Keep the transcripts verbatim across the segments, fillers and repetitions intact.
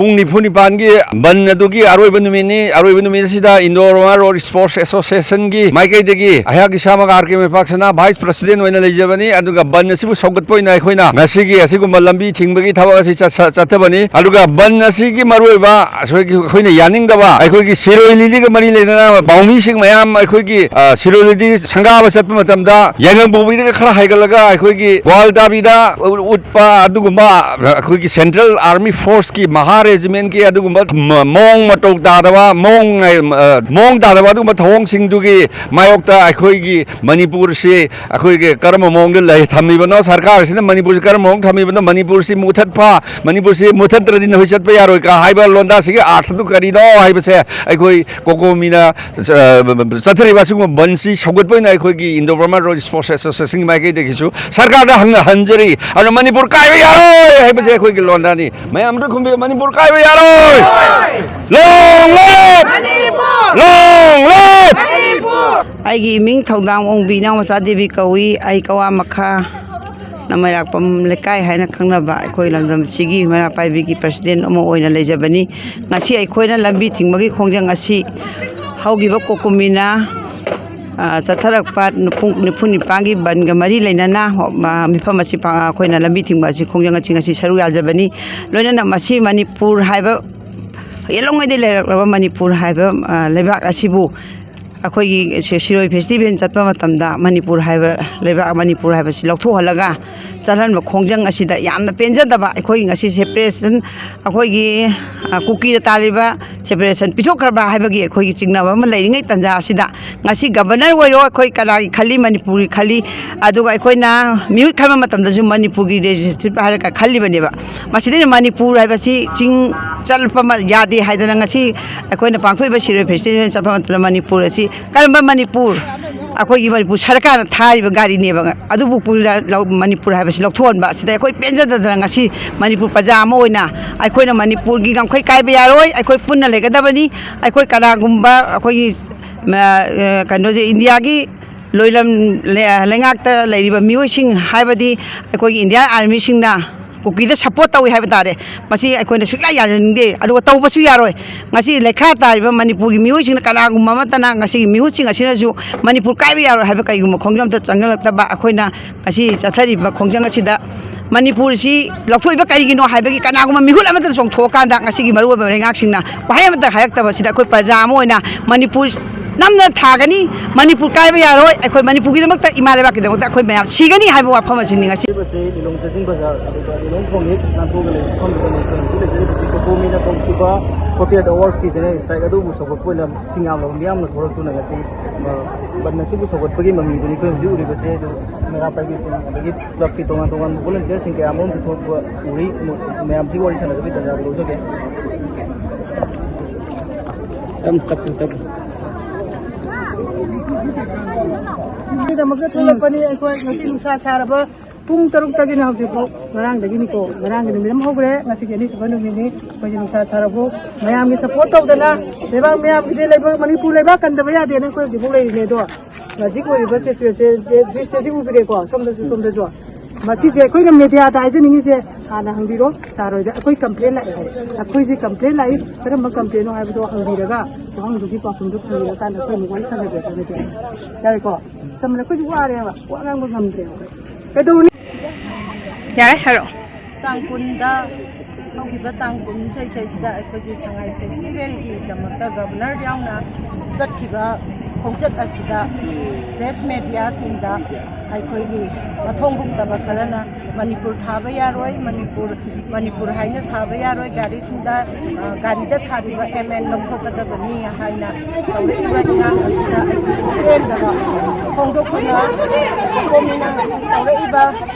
ꯄꯨꯡ ꯅꯤꯐꯨ ꯅꯤꯄꯥꯟꯒꯤ ꯕꯟ ꯑꯗꯨꯒꯤ ꯑꯔꯣꯏꯕ ꯅꯨꯃꯤꯠꯅꯤ꯫ ꯑꯔꯣꯏꯕ ꯅꯨꯃꯤꯠ ꯑꯁꯤꯗ ꯏꯟꯗꯣ ꯔꯣꯃꯥ ꯔꯣꯗ ꯁ꯭ꯄꯣꯔꯠꯁ ꯑꯦꯁꯣꯁꯤꯌꯦꯁꯟꯒꯤ ꯃꯥꯏꯀꯩꯗꯒꯤ ꯑꯩꯍꯥꯛ ꯏꯁꯥꯃꯛ ꯑꯥꯔ ꯀꯦ ꯃꯩꯄꯥꯛꯁꯅꯥ ꯚꯥꯏꯁ ꯄ꯭ꯔꯁꯤꯗꯦꯟ ꯑꯣꯏꯅ ꯂꯩꯖꯕꯅꯤ꯫ ꯑꯗꯨꯒ ꯕꯟ ꯑꯁꯤꯕꯨ ꯁꯧꯒꯠꯄ ꯑꯣꯏꯅ ꯑꯩꯈꯣꯏꯅ ꯉꯁꯤꯒꯤ ꯑꯁꯤꯒꯨꯝꯕ ꯂꯝꯕꯤ ꯊꯤꯡꯕꯒꯤ ꯊꯕꯛ ꯑꯁꯤ ꯆꯠꯊ-, ꯆꯠꯊꯕꯅꯤ꯫ ꯑꯗꯨꯒ ꯕꯟ ꯑꯁꯤꯒꯤ ꯃꯔꯨꯑꯣꯏꯕ ꯑꯩꯈꯣꯏꯒꯤ, ꯑꯩꯈꯣꯏꯅ ꯌꯥꯅꯤꯡꯗꯕ ꯑꯩꯈꯣꯏꯒꯤ ꯁꯤꯔꯣꯏ ꯂꯤꯂꯤꯒ ꯃꯔꯤ ꯂꯩꯅꯅ ꯄꯥꯎꯃꯤꯁꯤꯡ ꯃꯌꯥꯝ ꯑꯩꯈꯣꯏꯒꯤ, ꯑ, ꯁꯤꯔꯣꯏ ꯂꯤꯂꯤ ꯁꯪꯒꯥꯕ ꯆꯠꯄ ꯃꯇꯝꯗ ꯌꯥꯏꯉꯪꯄꯣꯛꯄꯤꯗꯒꯤ ꯈꯔ ꯍꯥꯏꯒꯠꯂꯒ ꯑꯩꯈꯣꯏꯒꯤ ꯒ꯭ꯋꯥꯜꯗꯥꯕꯤꯗ ꯎꯠꯄ ꯑꯗꯨꯒꯨꯝꯕ ꯑꯩꯈꯣꯏꯒꯤ ꯁꯦꯟꯇ꯭ꯔꯦꯜ ꯑꯥꯔꯃꯤ ꯐꯣꯔꯁꯀꯤ ꯃꯍꯥ ꯔꯦꯖꯤꯃꯦꯟꯒꯤ ꯑꯗꯨꯒꯨꯝꯕ ꯃ-, ꯃꯑꯣꯡ ꯃꯇꯧ ꯇꯥꯗꯕ, ꯃꯑꯣꯡ, ꯑ, ꯃꯑꯣꯡ ꯇꯥꯗꯕ ꯑꯗꯨꯒꯨꯝꯕ ꯊꯧꯑꯣꯡꯁꯤꯡꯗꯨꯒꯤ ꯃꯥꯌꯣꯛꯇ ꯑꯩꯈꯣꯏꯒꯤ ꯃꯅꯤꯄꯨꯔꯁꯤ ꯑꯩꯈꯣꯏꯒꯤ ꯀꯔꯝꯕ ꯃꯑꯣꯡꯗ ꯂꯩ ꯊꯝꯃꯤꯕꯅꯣ, ꯁꯔꯀꯥꯔꯁꯤꯅ ꯃꯅꯤꯄꯨꯔꯁꯤ ꯀꯔꯝꯕ ꯃꯑꯣꯡꯗ ꯊꯝꯃꯤꯕꯅꯣ, ꯃꯅꯤꯄꯨꯔꯁꯤ ꯃꯨꯊꯠꯄ, ꯃꯅꯤꯄꯨꯔꯁꯤ ꯃꯨꯊꯠꯇ꯭ꯔꯗꯤ ꯅꯈꯣꯏ ꯆꯠꯄ ꯌꯥꯔꯣꯏ ꯀ ꯍꯥꯏꯕ ꯂꯣꯟꯗꯥꯁꯤꯒꯤ ꯑꯥꯔꯊꯗꯨ ꯀꯔꯤꯅꯣ ꯍꯥꯏꯕꯁꯦ ꯑꯩꯈꯣꯏ ꯀꯣꯀꯣꯃꯤꯅ, ꯑ, ꯆꯠꯊꯔꯤꯕ ꯑꯁꯤꯒꯨꯝꯕ ꯕꯟꯁꯤ ꯁꯧꯒꯠꯄ ꯑꯣꯏꯅ ꯑꯩꯈꯣꯏꯒꯤ ꯏꯟꯗꯣ ꯕꯔꯃꯥ ꯔꯣꯗ ꯁ꯭ꯄꯣꯔꯠꯁ ꯑꯦꯁꯣꯁꯤꯌꯦꯁꯟꯒꯤ ꯃꯥꯏꯀꯩꯗꯒꯤꯁꯨ ꯁꯔꯀꯥꯔꯗ ꯍꯪꯅ ꯍꯟꯖꯔꯤ꯫ ꯑꯗꯨꯅ ꯃꯅꯤꯄꯨꯔ ꯀꯥꯏꯕ ꯌꯥꯔꯣꯏ ꯍꯥꯏꯕꯁꯦ ꯑꯩꯈꯣꯏꯒꯤ ꯂꯣꯟꯗꯥꯅꯤ꯫ ꯃꯌꯥꯝ ꯑꯝꯇ ꯈꯨꯝꯕꯤꯌꯨ, "ꯃꯅꯤꯄꯨꯔ ꯀꯥꯏꯕ ꯌꯥꯔꯣꯏ!" Long live! Long live! ꯑꯩꯒꯤ ꯃꯤꯡ ꯊꯧꯗꯥꯝ ꯑꯣꯡꯕꯤ ꯏꯅꯥꯎꯃꯆꯥ ꯗꯦꯕꯤ ꯀꯧꯏ꯫ ꯑꯩ ꯀꯋꯥ ꯃꯈꯥ ꯅꯃꯩꯔꯥꯛꯄꯝ ꯂꯩꯀꯥꯏ ꯍꯥꯏꯅ ꯈꯪꯅꯕ ꯑꯩꯈꯣꯏ ꯂꯝꯗꯝꯁꯤꯒꯤ ꯃꯩꯔꯥ ꯄꯥꯏꯕꯤꯒꯤ ꯄ꯭ꯔꯁꯤꯗꯦꯟ ꯑꯃ ꯑꯣꯏꯅ ꯂꯩꯖꯕꯅꯤ꯫ ꯉꯁꯤ ꯑꯩꯈꯣꯏꯅ ꯂꯝꯕꯤ ꯊꯤꯡꯕꯒꯤ ꯈꯣꯡꯖꯪ ꯑꯁꯤ ꯍꯧꯈꯤꯕ ꯀꯣꯀꯨꯃꯤꯅ, ꯑ, ꯆꯠꯊꯔꯛꯄ ꯄꯨꯡ ꯅꯤꯐꯨ ꯅꯤꯄꯥꯟꯒꯤ ꯕꯟꯒ ꯃꯔꯤ ꯂꯩꯅꯅ, ꯑ, ꯃꯤꯐꯝ ꯑꯁꯤ ꯄꯥꯡ-, ꯑꯩꯈꯣꯏꯅ ꯂꯝꯕꯤ ꯊꯤꯡꯕ ꯑꯁꯤ ꯈꯣꯡꯖꯪ ꯑꯁꯤ ꯉꯁꯤ ꯁꯔꯨꯛ ꯌꯥꯖꯕꯅꯤ꯫ ꯂꯣꯏꯅꯅ ꯃꯁꯤ ꯃꯅꯤꯄꯨꯔ ꯍꯥꯏꯕ ꯌꯦꯜꯂꯣꯡꯉꯩꯗꯒꯤ ꯂꯩꯔꯛꯂꯕ ꯃꯅꯤꯄꯨꯔ ꯍꯥꯏꯕ, ꯑ, ꯂꯩꯕꯥꯛ ꯑꯁꯤꯕꯨ ꯑꯩꯈꯣꯏꯒꯤ ꯁꯤ-, ꯁꯤꯔꯣꯏ ꯐꯦꯁꯇꯤꯚꯦꯜ ꯆꯠꯄ ꯃꯇꯝꯗ ꯃꯅꯤꯄꯨꯔ ꯍꯥꯏꯕ ꯂꯩꯕꯥꯛ ꯃꯅꯤꯄꯨꯔ ꯍꯥꯏꯕꯁꯤ ꯂꯧꯊꯣꯛꯍꯜꯂꯒ ꯆꯠꯍꯟꯕ ꯈꯣꯡꯖꯪ ꯑꯁꯤꯗ ꯌꯥꯝꯅ ꯄꯦꯟꯖꯗꯕ, ꯑꯩꯈꯣꯏꯒꯤ ꯉꯁꯤ ꯁꯦꯄꯔꯦꯁꯟ, ꯑꯩꯈꯣꯏꯒꯤ, ꯑ, ꯀꯨꯀꯤꯗ ꯇꯥꯜꯂꯤꯕ ꯁꯦꯄꯔꯦꯁꯟ ꯄꯤꯊꯣꯛꯈ꯭ꯔꯕ꯭ꯔꯥ ꯍꯥꯏꯕꯒꯤ ꯑꯩꯈꯣꯏꯒꯤ ꯆꯤꯡꯅꯕ ꯑꯃ ꯂꯩꯔꯤꯉꯩ ꯇꯥꯟꯖꯥ ꯑꯁꯤꯗ ꯉꯁꯤ ꯒꯕꯔꯅꯔ ꯑꯣꯏꯔꯣ, ꯑꯩꯈꯣꯏ ꯀꯅꯥꯒꯤ ꯈꯜꯂꯤ? ꯃꯅꯤꯄꯨꯔꯒꯤ ꯈꯜꯂꯤ꯫ ꯑꯗꯨꯒ ꯑꯩꯈꯣꯏꯅ ꯃꯤꯍꯨꯠ ꯈꯟꯕ ꯃꯇꯝꯗꯁꯨ ꯃꯅꯤꯄꯨꯔꯒꯤ ꯔꯦꯖꯤꯁꯇ꯭ꯔꯤꯞ ꯍꯥꯏꯔꯒ ꯈꯜꯂꯤꯕꯅꯦꯕ꯫ ꯃꯁꯤꯗꯩꯅ ꯃꯅꯤꯄꯨꯔ ꯍꯥꯏꯕꯁꯤ ꯆꯤꯡ ꯆꯠꯄ ꯃ-, ꯌꯥꯗꯦ ꯍꯥꯏꯗꯅ ꯉꯁꯤ ꯑꯩꯈꯣꯏꯅ ꯄꯥꯡꯊꯣꯛꯏꯕ ꯁꯤꯔꯣꯏ ꯐꯦꯁꯇꯤꯚꯦꯜ ꯆꯠꯄ ꯃꯇꯝꯗ ꯃꯅꯤꯄꯨꯔ ꯑꯁꯤ ꯀꯔꯝꯕ ꯃꯅꯤꯄꯨꯔ? ꯑꯩꯈꯣꯏꯒꯤ ꯃꯅꯤꯄꯨꯔ ꯁꯔꯀꯥꯔꯅ ꯊꯥꯔꯤꯕ ꯒꯥꯔꯤꯅꯦꯕ꯫ ꯑꯗꯨꯕꯨ ꯄꯨꯔ-, ꯂꯧ-, ꯃꯅꯤꯄꯨꯔ ꯍꯥꯏꯕꯁꯤ ꯂꯧꯊꯣꯛꯍꯟꯕ ꯑꯁꯤꯗ ꯑꯩꯈꯣꯏ ꯄꯦꯟꯖꯗꯗꯅ ꯉꯁꯤ ꯃꯅꯤꯄꯨꯔ ꯄ꯭ꯔꯖꯥ ꯑꯃ ꯑꯣꯏꯅ ꯑꯩꯈꯣꯏꯅ ꯃꯅꯤꯄꯨꯔꯒꯤ ꯉꯝꯈꯩ ꯀꯥꯏꯕ ꯌꯥꯔꯣꯏ꯫ ꯑꯩꯈꯣꯏ ꯄꯨꯟꯅ ꯂꯩꯒꯗꯕꯅꯤ꯫ ꯑꯩꯈꯣꯏ ꯀꯅꯥꯒꯨꯝꯕ ꯑꯩꯈꯣꯏꯒꯤ, ꯃ-, ꯑ, ꯀꯩꯅꯣꯁꯦ, ꯏꯟꯗꯤꯌꯥꯒꯤ ꯂꯣꯏꯂꯝ ꯂꯩ-, ꯂꯩꯉꯥꯛꯇ ꯂꯩꯔꯤꯕ ꯃꯤꯑꯣꯏꯁꯤꯡ, ꯍꯥꯏꯕꯗꯤ ꯑꯩꯈꯣꯏꯒꯤ ꯏꯟꯗꯤꯌꯥꯟ ꯑꯥꯔꯃꯤꯁꯤꯡꯅ ꯀꯨꯀꯤꯗ ꯁꯞꯄꯣꯔꯠ ꯇꯧꯏ ꯍꯥꯏꯕ ꯇꯥꯔꯦ꯫ ꯃꯁꯤ ꯑꯩꯈꯣꯏꯅ ꯁꯨꯡꯌꯥ ꯌꯥꯖꯅꯤꯡꯗꯦ, ꯑꯗꯨꯒ ꯇꯧꯕꯁꯨ ꯌꯥꯔꯣꯏ꯫ ꯉꯁꯤ ꯂꯩꯈꯥ ꯇꯥꯔꯤꯕ ꯃꯅꯤꯄꯨꯔꯒꯤ ꯃꯤꯑꯣꯏꯁꯤꯡꯅ, ꯀꯅꯥꯒꯨꯝꯕ ꯑꯃꯠꯇꯅ ꯉꯁꯤꯒꯤ ꯃꯤꯍꯨꯠꯁꯤꯡ ꯑꯁꯤꯅꯁꯨ ꯃꯅꯤꯄꯨꯔ ꯀꯥꯏꯕ ꯌꯥꯔꯣꯏ ꯍꯥꯏꯕ ꯀꯩꯒꯨꯝꯕ ꯈꯣꯡꯖꯪ ꯑꯝꯇ ꯆꯪꯁꯤꯜꯂꯛꯇꯕ, ꯑꯩꯈꯣꯏꯅ ꯉꯁꯤ ꯆꯠꯊꯔꯤꯕ ꯈꯣꯡꯖꯪ ꯑꯁꯤꯗ ꯃꯅꯤꯄꯨꯔꯁꯤ ꯂꯧꯊꯣꯛꯏꯕ ꯀꯔꯤꯒꯤꯅꯣ ꯍꯥꯏꯕꯒꯤ ꯀꯅꯥꯒꯨꯝꯕ ꯃꯤꯍꯨꯠ ꯑꯃꯠꯇ ꯆꯣꯡꯊꯣꯛꯑꯀꯥꯟꯗ ꯉꯁꯤꯒꯤ ꯃꯔꯨꯑꯣꯏꯕ ꯂꯩꯉꯥꯛꯁꯤꯡꯅ ꯋꯥꯍꯩ ꯑꯃꯠꯇ ꯍꯥꯏꯔꯛꯇꯕꯁꯤꯗ ꯑꯩꯈꯣꯏ ꯄ꯭ꯔꯖꯥ ꯑꯃ ꯑꯣꯏꯅ ꯃꯅꯤꯄꯨꯔ ꯅꯝꯅ ꯊꯥꯒꯅꯤ, ꯃꯅꯤꯄꯨꯔ ꯀꯥꯏꯕ ꯌꯥꯔꯣꯏ, ꯑꯩꯈꯣꯏ ꯃꯅꯤꯄꯨꯔꯒꯤꯗꯃꯛꯇ, ꯏꯃꯥ ꯂꯩꯕꯥꯛꯀꯤꯗꯃꯛꯇ ꯑꯩꯈꯣꯏ ꯃꯌꯥꯝ ꯁꯤꯒꯅꯤ ꯍꯥꯏꯕ ꯋꯥꯐꯝ ꯑꯁꯤꯅꯤ ꯉꯁꯤ꯫ ꯍꯥꯏꯔꯤꯕꯁꯤ ꯂꯤꯂꯣꯡ ꯆꯥꯖꯤꯡ ꯕꯖꯥꯔ, ꯑꯗꯨꯒ ꯂꯤꯂꯣꯡ ꯊꯣꯡ ꯍꯦꯛ ꯂꯥꯟꯊꯣꯛꯑꯒ ꯂꯩꯕ ꯃꯐꯝꯗꯨꯗ ꯂꯩꯖꯩ꯫ ꯍꯧꯖꯤꯛ ꯂꯩꯖꯔꯤꯕꯁꯤ ꯀꯣꯀꯣꯃꯤꯅ ꯀꯧꯈꯤꯕ ꯍꯣꯇꯦꯜ ꯑꯦꯋꯥꯔꯗꯁꯀꯤ ꯖꯦꯅꯔꯦꯜ ꯁ꯭ꯇ꯭ꯔꯥꯏꯛ ꯑꯗꯨꯕꯨ ꯁꯧꯒꯠꯄ ꯑꯣꯏꯅ ꯃꯁꯤꯡ ꯌꯥꯝꯂꯕ ꯃꯤꯌꯥꯝꯅ ꯊꯣꯛꯂꯛꯇꯨꯅ ꯉꯁꯤ, ꯑ, ꯕꯟ ꯑꯁꯤꯕꯨ ꯁꯧꯒꯠꯄꯒꯤ ꯃꯃꯤꯗꯨꯅꯤ ꯑꯩꯈꯣꯏ ꯍꯧꯖꯤꯛ ꯎꯔꯤꯕꯁꯦ꯫ ꯑꯗꯨ ꯃꯩꯔꯥ ꯄꯥꯏꯕꯤꯁꯤꯡ, ꯑꯗꯒꯤ ꯀ꯭ꯂꯕꯀꯤ ꯇꯣꯉꯥꯟ ꯇꯣꯉꯥꯟꯕ ꯚꯣꯂꯨꯟꯇꯤꯌꯔꯁꯤꯡ ꯀꯌꯥ ꯑꯃꯔꯣꯝꯁꯨ ꯊꯣꯛꯄ ꯎꯔꯤ꯫ ꯃꯌꯥꯝꯁꯤꯒ ꯋꯥꯔꯤ ꯁꯥꯟꯅꯗꯕꯒꯤ ꯇꯥꯟꯖꯥꯗꯨ ꯂꯧꯖꯒꯦ꯫ ꯇꯞꯅ, ꯇꯞꯅ, ꯇꯞꯅ꯫ ꯒꯤꯗꯃꯛꯇ ꯊꯣꯛꯂꯛꯄꯅꯤ꯫ ꯑꯩꯈꯣꯏ ꯉꯁꯤ ꯅꯨꯡꯁꯥ ꯁꯥꯔꯕ ꯄꯨꯡ ꯇꯔꯨꯛꯇꯒꯤꯅ ꯍꯧꯖꯤꯛꯐꯥꯎ, ꯉꯔꯥꯡꯗꯒꯤꯅꯤꯀꯣ, ꯉꯔꯥꯡꯒꯤ ꯅꯨꯃꯤꯠ ꯑꯃ ꯍꯧꯈ꯭ꯔꯦ, ꯉꯁꯤꯒꯤ ꯑꯅꯤꯁꯨꯕ ꯅꯨꯃꯤꯠꯅꯤ꯫ ꯑꯩꯈꯣꯏꯁꯦ ꯅꯨꯡꯁꯥ ꯁꯥꯔꯕꯨ ꯃꯌꯥꯝꯒꯤ ꯁꯞꯄꯣꯔꯠ ꯇꯧꯗꯅ, ꯂꯩꯕꯥꯛ ꯃꯌꯥꯝꯒꯤꯁꯦ, ꯂꯩꯕꯥꯛ, ꯃꯅꯤꯄꯨꯔ ꯂꯩꯕꯥꯛ ꯀꯟꯗꯕ ꯌꯥꯗꯦꯅ ꯑꯩꯈꯣꯏ ꯍꯧꯖꯤꯛꯐꯥꯎ ꯂꯩꯔꯤꯅꯦ꯫ ꯑꯗꯣ ꯍꯧꯖꯤꯛ ꯑꯣꯏꯔꯤꯕ ꯁꯤꯆꯨꯋꯦꯁꯟꯁꯦ, ꯗ꯭ꯔꯤꯁꯁꯦ ꯁꯤ ꯎꯕꯤꯔꯦꯀꯣ, ꯁꯣꯝꯗꯁꯨ, ꯁꯣꯝꯗꯁꯨ꯫ ꯃꯁꯤꯁꯦ ꯑꯩꯈꯣꯏꯅ ꯃꯦꯗꯤꯌꯥꯗ ꯍꯥꯏꯖꯅꯤꯡꯉꯤꯁꯦ, ꯍꯥꯟꯅ ꯍꯪꯕꯤꯔꯣ, ꯁꯥꯔ ꯍꯣꯏꯗ꯫ ꯑꯩꯈꯣꯏ ꯀꯝꯄ꯭ꯂꯦꯟ ꯂꯥꯛꯑꯦ ꯍꯥꯏ꯫ ꯑꯩꯈꯣꯏꯁꯦ ꯀꯝꯄ꯭ꯂꯦꯟ ꯂꯥꯛꯏ, ꯀꯔꯝꯕ ꯀꯝꯄ꯭ꯂꯦꯟꯅꯣ ꯍꯥꯏꯕꯗꯣ ꯍꯪꯕꯤꯔꯒ, ꯋꯥꯍꯪꯗꯨꯒꯤ ꯄꯥꯎꯈꯨꯝꯗꯣ ꯐꯪꯕꯤꯔꯀꯥꯟꯗ ꯑꯩꯈꯣꯏ ꯑꯃꯨꯛ ꯋꯥꯔꯤ ꯁꯥꯖꯒꯦ ꯍꯥꯏꯕꯗꯤ꯫ ꯌꯥꯔꯦꯀꯣ? ꯁꯝꯅ ꯑꯩꯈꯣꯏꯁꯨ ꯋꯥꯔꯦꯕ, ꯋꯥ ꯉꯥꯡꯕ ꯉꯝꯗ꯭ꯔꯦꯕ꯫ ꯀꯩꯗꯧꯔꯨꯅꯤ? ꯌꯥꯔꯦ, ꯍꯥꯏꯔꯛꯑꯣ꯫ ꯇꯥꯡ ꯀꯨꯟꯗ, ꯍꯧꯈꯤꯕ ꯇꯥꯡ ꯀꯨꯟ ꯏꯁꯩꯁꯤꯗ ꯑꯩꯈꯣꯏꯒꯤ ꯁꯉꯥꯏ ꯐꯦꯁꯇꯤꯚꯦꯜꯒꯤꯗꯃꯛꯇ ꯒꯕꯔꯅꯔ ꯌꯥꯎꯅ ꯆꯠꯈꯤꯕ ꯈꯣꯡꯆꯠ ꯑꯁꯤꯗ ꯄ꯭ꯔꯦꯁ ꯃꯦꯗꯤꯌꯥꯁꯤꯡꯗ ꯑꯩꯈꯣꯏꯒꯤ ꯃꯊꯣꯡ ꯍꯨꯛꯇꯕ ꯈꯔꯅ ꯃꯅꯤꯄꯨꯔ ꯊꯥꯕ ꯌꯥꯔꯣꯏ, ꯃꯅꯤꯄꯨꯔ, ꯃꯅꯤꯄꯨꯔ ꯍꯥꯏꯅ ꯊꯥꯕ ꯌꯥꯔꯣꯏ, ꯒꯥꯔꯤꯁꯤꯡꯗ, ꯑ, ꯒꯥꯔꯤꯗ ꯊꯥꯔꯤꯕ ꯑꯦꯝ ꯑꯦꯟ ꯂꯧꯊꯣꯛꯀꯗꯕꯅꯤ ꯍꯥꯏꯅ ꯇꯧꯔꯛꯏꯕ ꯏꯔꯥꯡ ꯑꯁꯤꯗ ꯑꯩꯈꯣꯏꯒꯤ ꯄꯦꯟꯗꯕ ꯐꯣꯡꯗꯣꯛꯇꯨꯅ ꯀꯣꯃꯤꯅ ꯇꯧꯔꯛꯏꯕ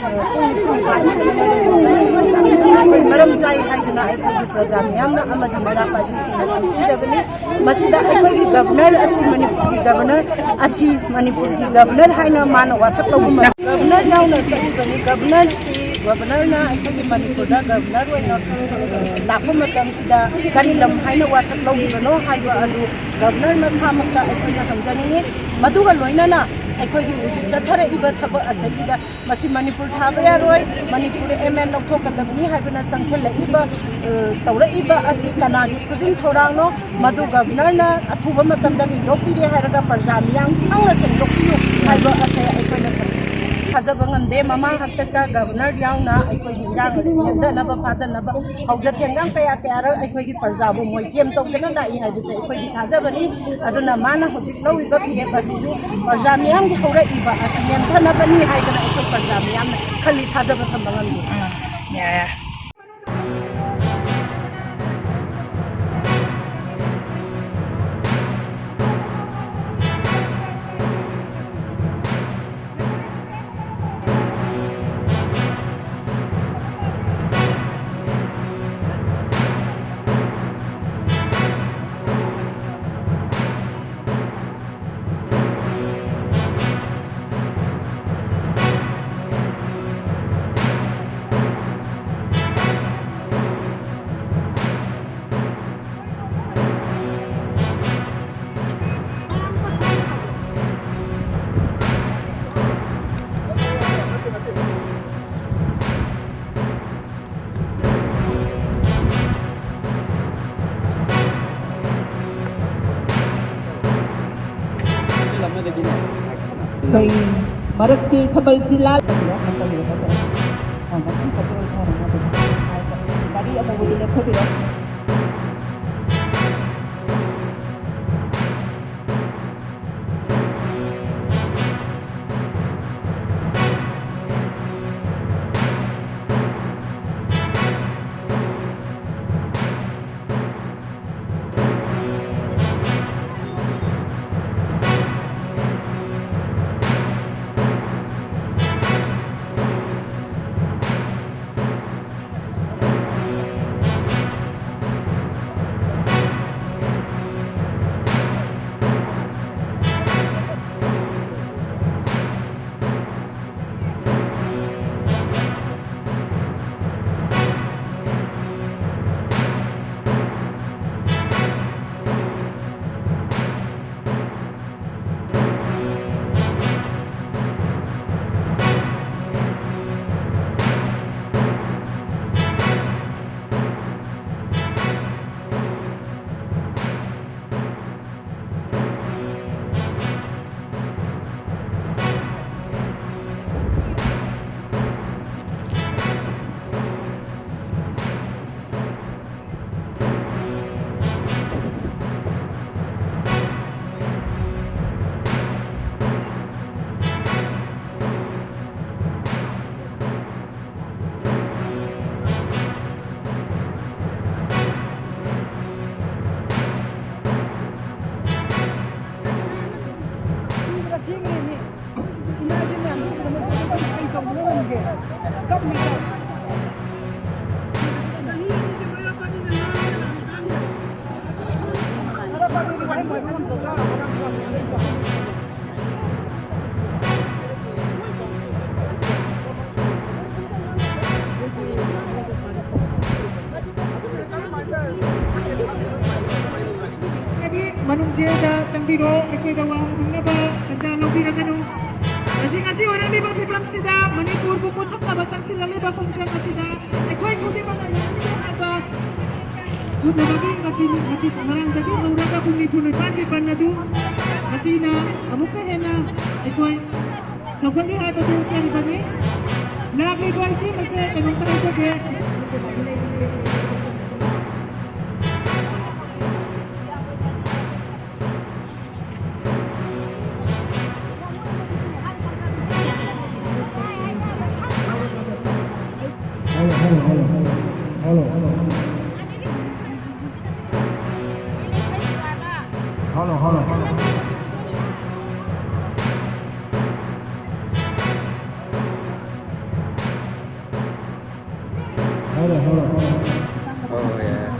ꯄꯨꯡ ꯅꯤꯐꯨ ꯅꯤꯄꯥꯟꯒꯤ ꯆꯠꯅꯔꯤꯕ ꯁꯔꯁꯤꯡꯁꯤꯗ ꯑꯩꯈꯣꯏ ꯃꯔꯝ ꯆꯥꯏ ꯍꯥꯏꯗꯨꯅ ꯑꯩꯈꯣꯏꯒꯤ ꯄ꯭ꯔꯖꯥ ꯃꯤꯌꯥꯝꯅ ꯑꯃꯗꯤ ꯃꯩꯔꯥ ꯄꯥꯏꯕꯤꯁꯤꯡꯅ ꯈꯪꯖꯤꯟꯖꯕꯅꯤ꯫ ꯃꯁꯤꯗ ꯑꯩꯈꯣꯏꯒꯤ ꯒꯕꯔꯅꯔ ꯑꯁꯤ, ꯃꯅꯤꯄꯨꯔꯒꯤ ꯒꯕꯔꯅꯔ ꯑꯁꯤ, ꯃꯅꯤꯄꯨꯔꯒꯤ ꯒꯕꯔꯅꯔ ꯍꯥꯏꯅ ꯃꯥꯅ ꯋꯥꯁꯛ ꯂꯧꯕ ꯃꯇꯝ ꯒꯕꯔꯅꯔ ꯌꯥꯎꯅ ꯆꯠꯂꯤꯕꯅꯤ꯫ ꯒꯕꯔꯅꯔꯁꯤ, ꯒꯕꯔꯅꯔꯅ ꯑꯩꯈꯣꯏꯒꯤ ꯃꯅꯤꯄꯨꯔꯗ ꯒꯕꯔꯅꯔ ꯑꯣꯏꯅ, ꯑ, ꯂꯥꯛꯄ ꯃꯇꯝꯁꯤꯗ ꯀꯔꯤ ꯂꯝ ꯍꯥꯏꯅ ꯋꯥꯁꯛ ꯂꯧꯈꯤꯕꯅꯣ ꯍꯥꯏꯕ ꯑꯗꯨ ꯒꯕꯔꯅꯔ ꯃꯁꯥꯃꯛꯇ ꯑꯩꯈꯣꯏꯅ ꯍꯪꯖꯅꯤꯡꯉꯤ꯫ ꯃꯗꯨꯒ ꯂꯣꯏꯅꯅ ꯑꯩꯈꯣꯏꯒꯤ ꯍꯧꯖꯤꯛ ꯆꯠꯊꯔꯛꯏꯕ ꯊꯕꯛ ꯑꯁꯤꯗ ꯃꯁꯤ ꯃꯅꯤꯄꯨꯔ ꯊꯥꯕ ꯌꯥꯔꯣꯏ, ꯃꯅꯤꯄꯨꯔ ꯑꯦꯝ ꯑꯦꯟ ꯂꯧꯊꯣꯛꯀꯗꯕꯅꯤ ꯍꯥꯏꯗꯨꯅ ꯆꯪꯁꯤꯜꯂꯛꯏꯕ, ꯑ, ꯇꯧꯔꯛꯏꯕ ꯑꯁꯤ ꯀꯅꯥꯒꯤ ꯈꯨꯖꯤꯟ ꯊꯧꯔꯥꯡꯅꯣ? ꯃꯗꯨ ꯒꯕꯔꯅꯔꯅ ꯑꯊꯨꯕ ꯃꯇꯝꯗ ꯊꯤꯗꯣꯛꯄꯤꯔꯦ ꯍꯥꯏꯔꯒ ꯄ꯭ꯔꯖꯥ ꯃꯤꯌꯥꯝ ꯈꯪꯅ ꯁꯦꯝꯗꯣꯛꯄꯤꯌꯨ ꯍꯥꯏꯕ ꯑꯁꯦ ꯑꯩꯈꯣꯏꯅ ꯊꯥꯖꯕ ꯉꯝꯗꯦ꯫ ꯃꯃꯥꯡ ꯍꯥꯛꯇꯛꯇ ꯒꯕꯔꯅꯔ ꯌꯥꯎꯅ ꯑꯩꯈꯣꯏꯒꯤ ꯏꯔꯥꯡ ꯑꯁꯤ ꯅꯦꯝꯊꯅꯕ ꯐꯥꯗꯅꯕ ꯍꯧꯖ ꯊꯦꯡꯒꯥꯡ ꯀꯌꯥ ꯀꯌꯥꯔꯛ ꯑꯩꯈꯣꯏꯒꯤ ꯄ꯭ꯔꯖꯥꯕꯨ ꯃꯣꯏ ꯀꯦꯝ ꯇꯧꯗꯅ ꯂꯥꯛꯏ ꯍꯥꯏꯕꯁꯦ ꯑꯩꯈꯣꯏꯒꯤ ꯊꯥꯖꯕꯅꯤ꯫ ꯑꯗꯨꯅ ꯃꯥꯅ ꯍꯧꯖꯤꯛ ꯂꯧꯔꯤꯕ ꯐꯤꯔꯦꯞ ꯑꯁꯤꯁꯨ ꯄ꯭ꯔꯖꯥ ꯃꯤꯌꯥꯝꯒꯤ ꯍꯧꯔꯛꯏꯕ ꯑꯁꯤ ꯅꯦꯝꯊꯅꯕꯅꯤ ꯍꯥꯏꯗꯅ ꯑꯩꯈꯣꯏ ꯄ꯭ꯔꯖꯥ ꯃꯤꯌꯥꯝꯅ ꯈꯜꯂꯤ, ꯊꯥꯖꯕ ꯊꯝꯕ ꯉꯝꯃꯤ꯫ ꯎꯝ, ꯌꯥꯏ, ꯌꯥꯏ꯫ ꯑꯩꯈꯣꯏ ꯃꯔꯛꯁꯤ ꯁꯝꯕꯜ ꯁꯤꯂꯥ ꯒꯥꯔꯤ ꯑꯃꯨꯕꯗꯨ ꯂꯦꯞꯊꯕꯤꯔꯣ꯫ ꯍꯥꯏꯗꯤ ꯃꯅꯨꯡ ꯖꯦꯜꯗ ꯆꯪꯕꯤꯔꯣ, ꯑꯩꯈꯣꯏꯗ ꯋꯥ ꯉꯥꯡꯅꯕ ꯇꯟꯖꯥ ꯂꯧꯕꯤꯔꯒꯅꯨ꯫ ꯉꯁꯤ, ꯉꯁꯤ ꯑꯣꯏꯔꯛꯂꯤꯕ ꯐꯤꯕꯝꯁꯤꯗ ꯃꯅꯤꯄꯨꯔꯕꯨ ꯃꯨꯠꯊꯠꯅꯕ ꯆꯪꯁꯤꯜꯂꯛꯂꯤꯕ ꯈꯣꯡꯖꯪ ꯑꯁꯤꯗ ꯑꯩꯈꯣꯏ ꯈꯨꯗꯤꯡꯃꯛꯅ ꯌꯥꯅꯤꯡꯗꯦ ꯍꯥꯏꯕ ꯎꯠꯅꯕꯒꯤ ꯉꯁꯤ, ꯉꯁꯤ ꯉꯔꯥꯡꯗꯒꯤ ꯍꯧꯔꯒ ꯄꯨꯡ ꯅꯤꯐꯨ ꯅꯤꯄꯥꯟꯒꯤ ꯕꯟ ꯑꯗꯨ ꯉꯁꯤꯅ ꯑꯃꯨꯛꯀ ꯍꯦꯟꯅ ꯑꯩꯈꯣꯏ ꯁꯧꯒꯠꯂꯤ ꯍꯥꯏꯕꯗꯨ ꯎꯠꯆꯔꯤꯕꯅꯤ꯫ ꯂꯥꯛꯂꯤꯕ ꯏꯆꯦ ꯃꯁꯦ ꯀꯩꯅꯣꯝꯇ ꯍꯥꯏꯖꯒꯦ꯫ Hello, hello, hello, hello, hello, hello. Hello, hello, hello. Hello, hello, hello. Oh, yeah.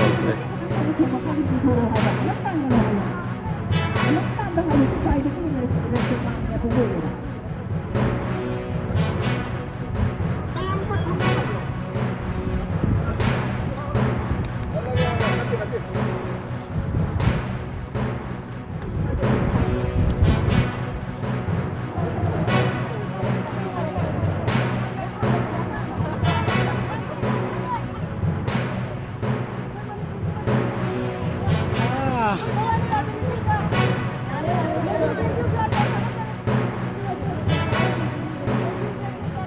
Okay. Ah.